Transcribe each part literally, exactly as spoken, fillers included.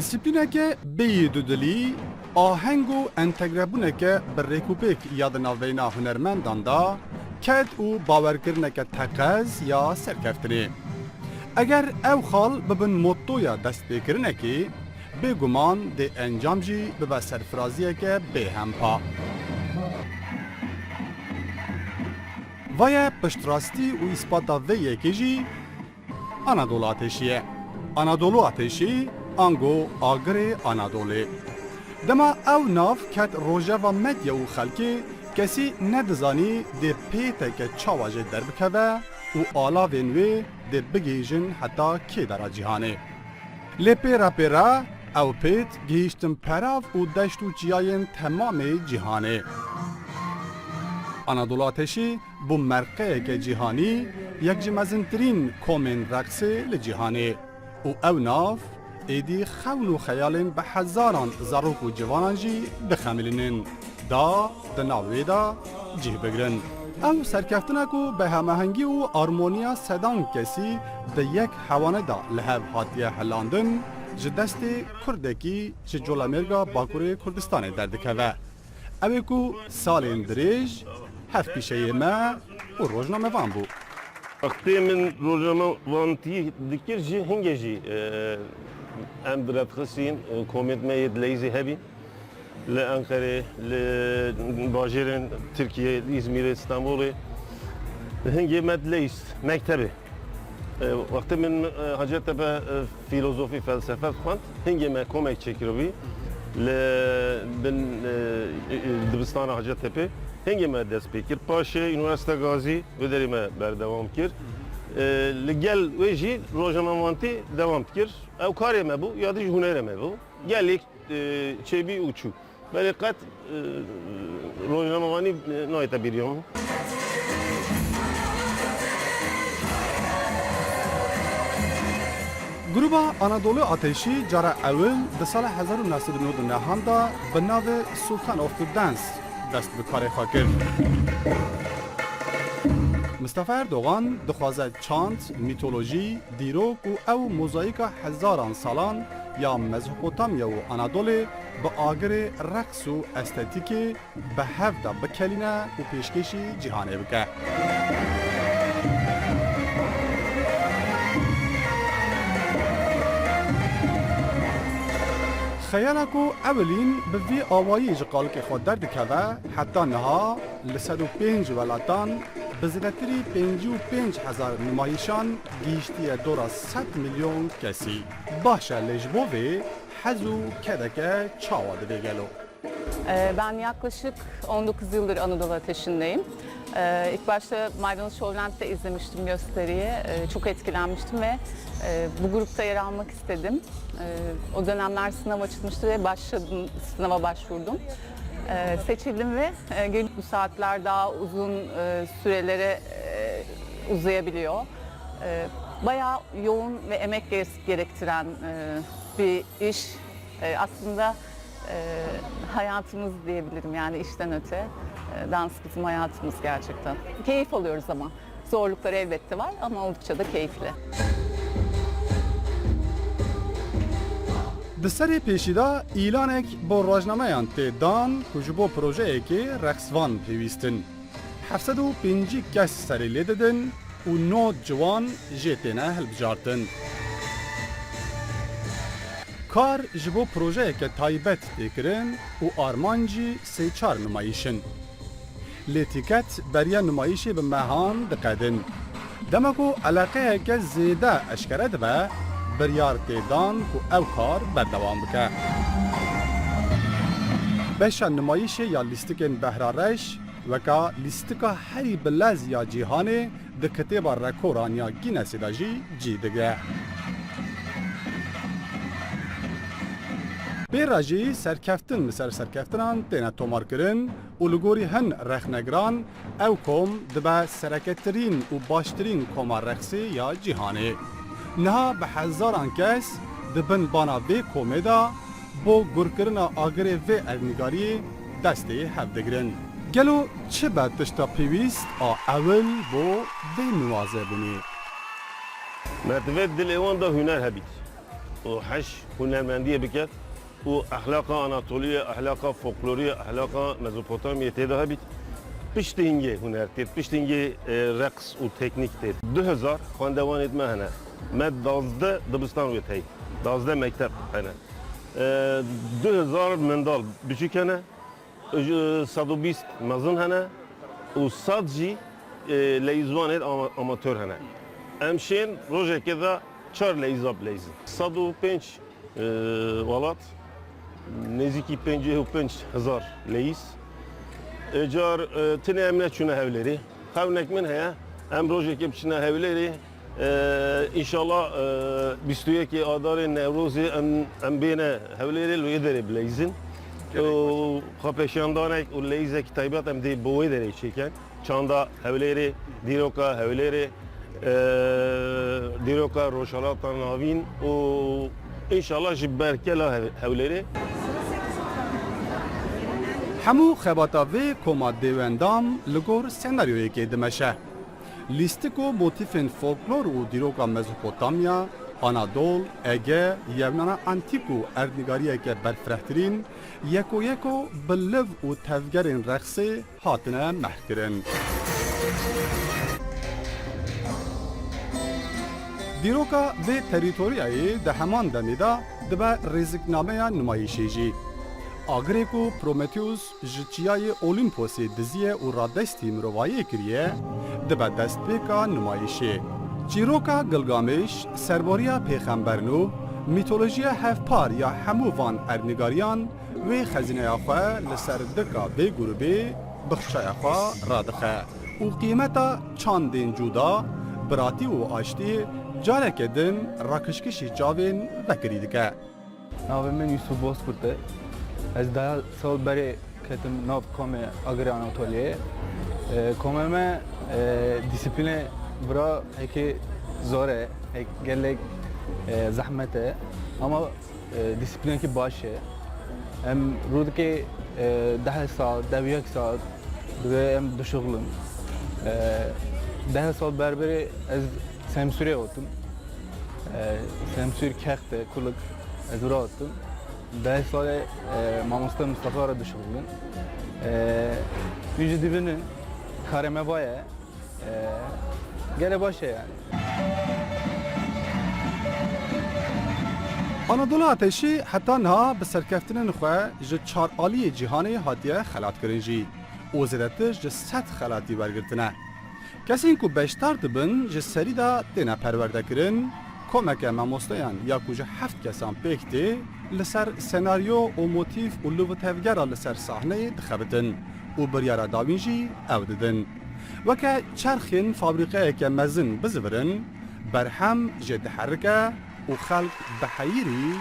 Dîsîplîneke bêyî dudilî, aheng û entegrebûneke bi rêkûpêk ya di navbeyna hunermendan de ked û bawerkirineke teqez ya serkeftinê. Eger ew xal bibin mottoya destpêkirinekê, bêguman dê encam jî bibe serfiraziyeke bêhempa. Vaye piştrastî û îspata vê yekê jî Anadolu Ateşî ye. Anadolu Ateşî, ango Agirê Anadolê. Dema ew nav ket rojeva medya û xelkê, kesî nedizanî dê pêteke çawa jê derbikeve û alavên wê dê bigihîjin heta kê dera cîhanê. Lê pê re pê re ew pêt gihîştin perav û deşt û çiyayên temamê cîhanê. Anadolu Ateşî bû merqeyeke cîhanî, yek ji mezintirîn komên reqsê li cîhanê û ew nav êdî xewn û xeyalên bi hezaran zarok û civanan jî dixemilînin, da di nav wê de cih bigrin. Ew serkeftina ku bi hemahengî û armoniya sedan kesî di yek hewane de li hev hatiye hilandin, ji destê Kurdekî ji Colemêrga Bakurê Kurdistanê derdikeve. Ew ê ku salên dirêj hevpîşeyê me û rojnamevan bû. Wextê min rojnamevantî dikir jî hingê jî, e, em diredxisîn, e, komêt me yê dileyîzê hebî. Li Enqerê, li bajêrên Tirkiyê, Îzmîrê, Stenbolê hingê me dileyîst, mektebê. E, wextê min, e, Hacettepe, e, fîlozofî, felsefe dixwend, hingê me komek çêkiribû li bin, e, e, dibistana Hacettepe. Hingê me dest pê kir. Paşê Unîversîta Gazî bi derê me berdewam kir. E, li gel wê jî rojnamevantî dewam dikir. Ew karê me bû, ya dî jî hunerê me bû. Gelek, e, çêbî û çû. Belê qet, e, rojnamevanî, e, nayête bîriya min. Gruba Anadolu Ateşî cara ewil di sala hezar û neh sed û nod û neh de bi navê Sultan of the Dance dest bi karê xwe kir. Mistefa Erdogan dixwaze çand, mîtolojî, dîrok û ew mozayîka hezaran salan ya Mezopotamya û Anadolê bi agirê reqs û estetîkê bi hev de bikelîne û pêşkêşî cîhanê bike. Xeyala ku ewilîn bi vî awayî ji qalikê xwe derdikeve, heta niha li sed û pênc welatan bi zêdetirî pêncî û pênc hezar numayîşan gihîştiye dora sed milyon kesî. Baş e, lê ji bo vê hez û kedeke çawa divê gelo? Ee, ben yaklaşık on dokuz yıldır Anadolu Ateşi'ndeyim. Ee, ilk başta Maydanoz Şovlent'te izlemiştim gösteriyi. Ee, çok etkilenmiştim ve, e, bu grupta yer almak istedim. Ee, o dönemler sınav açılmıştı ve başladım, sınava başvurdum. Ee, seçildim ve, e, gönül bu saatler daha uzun, e, sürelere, e, uzayabiliyor. Ee, bayağı yoğun ve emek gere-, gerektiren, e, bir iş. E, aslında, e, hayatımız diyebilirim, yani işten öte, e, dans bizim hayatımız gerçekten. Keyif alıyoruz ama. Zorluklar elbette var ama oldukça da keyifli. Di serê pêşî de îlanek bo rojnameyan tê dan ku ji bo projeyekê reqsvan pêwîst in. Heft sed û pêncî kes serê lê didin û nod ciwan jê têne hilbijartin. Kar ji bo projeyeke taybet tê kirin û armanc jî sê çar numayîş in. Lê tîket beriya numayîşê bi mehan diqedin. Dema ku eleqeyeke zêde eşkere dibe, biryar tê dan ku ew kar berdewam bike. Beşa numayîşê ya lîstikên Behra Reş weka lîstika herî bilez ya cîhanê di kitêba rekoran ya Guinnessê de jî cî digre. Pê re jî serkeftin li ser serkeftinan têne tomarkirin û li gorî hin rexnegiran ew kom dibe sereketirîn û baştirîn koma reqsê ya cîhanê. Niha bi hezaran kes di bin bana vê komê de bo gurkirina agirê vê erdnîgariyê destê hev digirin. Gelo çi be tişta pêwîst a ewil bo vê nuwazebûnê? Me divê dilê wan de huner hebît. û heş hunermendiyê biket û ehlaqa Anatoliyê, ehlaqa folkloriyê, ehlaqa Mezopotamyê tê de hebît. Piştî hingê huner tê, piştî hingê, e, reqs û teknîk tê. Du hezar xwendevanêt me hene. Me dazdeh dibistan wê tey. Dazdeh mekteb hene. E, du hezar mendal biçûk hene. Ji sed û bîst mezin hene û sed jî, e, leyîzvanê ama-, amatör hene. Em şên rojekê de çar leyîza bileyzin. Sed û pênc, e, welat, nêzîkî pêncî û pênc hezar leyîz. Ê car, e, tinê em neçûne Hewlêrê. Xewnek min heye, em rojekê biçine Hewlêrê. Ee, înşallah, e, bîst û yekê Adarê Newrozê em, em bêne Hewlêrê, li wê derê bileyzin. Û xwepêşandanek û leyzekî taybet em dê bi wê derê çêkin. Çanda Hewlêrê, dîroka Hewlêrê, e, dîroka Rojhilata Navîn û înşallah jî berkela Hew-, Hewlêrê. Hemû xebata vê koma dêwendam li gor senaryoyekê dimeşe. Lîstik û motîfên folklor û dîroka Mezopotamya, Anadol, Ege, Yewnana Antîk û erdnîgariyeke berfirehtirîn yeko yeko bi liv û tevgerên reqsê hatine mehkirin. Dîroka vê terîtoriyayê di heman demê de dibe rêziknameya numayîşê jî. Agirê ku Prometheus ji çiyayê Olimposê diziye û radestî mirovahiyê kiriye, dibe destpêka numayîşê. Çîroka Gilgamêş, serboriya Pêxember Nûh, mîtolojiya hevpar ya hemû van erdnîgariyan wê xezîneya xwe li ser dika vê grûbê bixçeya xwe radixe û qîmeta çandên cuda, biratî û aştiyê careke din rakişkişî çavên vekirî dike. Navê min Yusuf Bozkurt e. Ez deha sal berê ketim nav komê Agirê Anatoliyê. E, komê me, e, disiplînê vira hekê zor e, hek gelek, e, zehmet e. Ama, e, disiplînekî baş e. Em rûdikê, e, deh sal, deh û yek sal divê em dişuxulin. E, deh sal berberê ez Semsûrê otim. E, Semsûr kext e, kulik. Ez vira otim. Deh salê, e, mamoste Mustafa re dişuxulin. E, hûn jî divinin karê me vaye. E, gelê baş e yani. Anadola Ateşî heta niha bi serkeftinên xwe ji çar aliyê cîhanê hatiye xelatkirin jî û zêdetir ji sed xelatî wergirtine. Kesên ku beşdar dibin ji serî de têne perwerdekirin, komeke mamosteyan ya ku ji heft kesan pêk tê, li ser senaryo û motîf û liv û tevgera li ser sahneyê dixebitin û biryara dawîn jî ew didin. Weke çerxên fabrîqeyeke mezin bizivirin, berhem jê diherike û xelk bi heyirî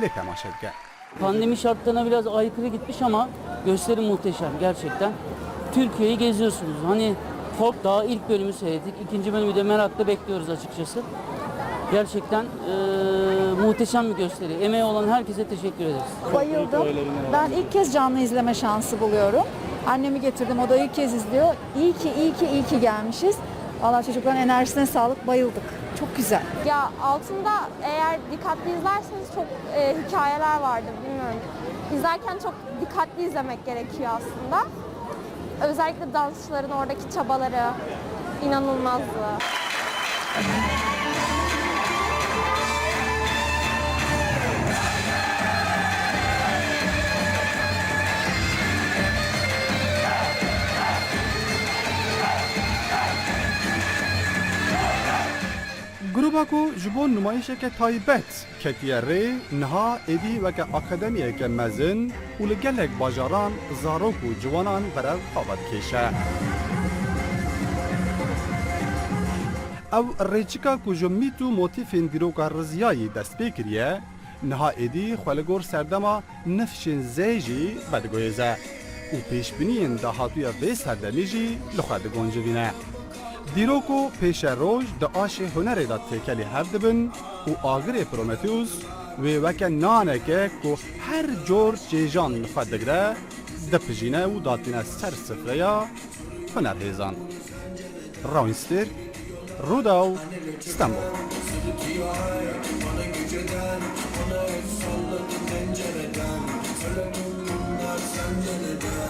lê temaşe dike. Pandemi şartlarına biraz aykırı gitmiş ama gösteri muhteşem gerçekten. Türkiye'yi geziyorsunuz. Hani folk daha ilk bölümü seyrettik. İkinci bölümü de merakla bekliyoruz açıkçası. Gerçekten, eee, muhteşem bir gösteri. Emeği olan herkese teşekkür ederiz. Bayıldım. Ben ilk kez canlı izleme şansı buluyorum. Annemi getirdim, o da ilk kez izliyor. İyi ki, iyi ki, iyi ki gelmişiz. Vallahi çocukların enerjisine sağlık, bayıldık. Çok güzel. Ya altında eğer dikkatli izlerseniz çok, e, hikayeler vardır, bilmiyorum. İzlerken çok dikkatli izlemek gerekiyor aslında. Özellikle dansçıların oradaki çabaları inanılmazdı. Grûba ku ji bo numayîşeke taybet ketiye rê, niha êdî weke akademiyeke mezin û li gelek bajaran zarok û ciwanan berev xwe vedikêşe. Ew rêçika ku ji mît û motîfên dîroka riziyayî dest pê kiriye, niha êdî xwe li gor serdema nifşên zê jî vediguhêze û pêşbîniyên dahatûya vê serdemê jî li xwe diguncivîne. Dîrok û pêşeroj di aşê hunerê de têkelî hev dibin û agirê Prometheus wê weke naneke ku her cor çêjan li xwe digre, dipijîne û datîne ser sifreya hunerhêzan. Rawîn Stêrk, Rûdaw, Stenbol. Bana geceden, bana el salladı pencereden. Söyle bunlar sence neden?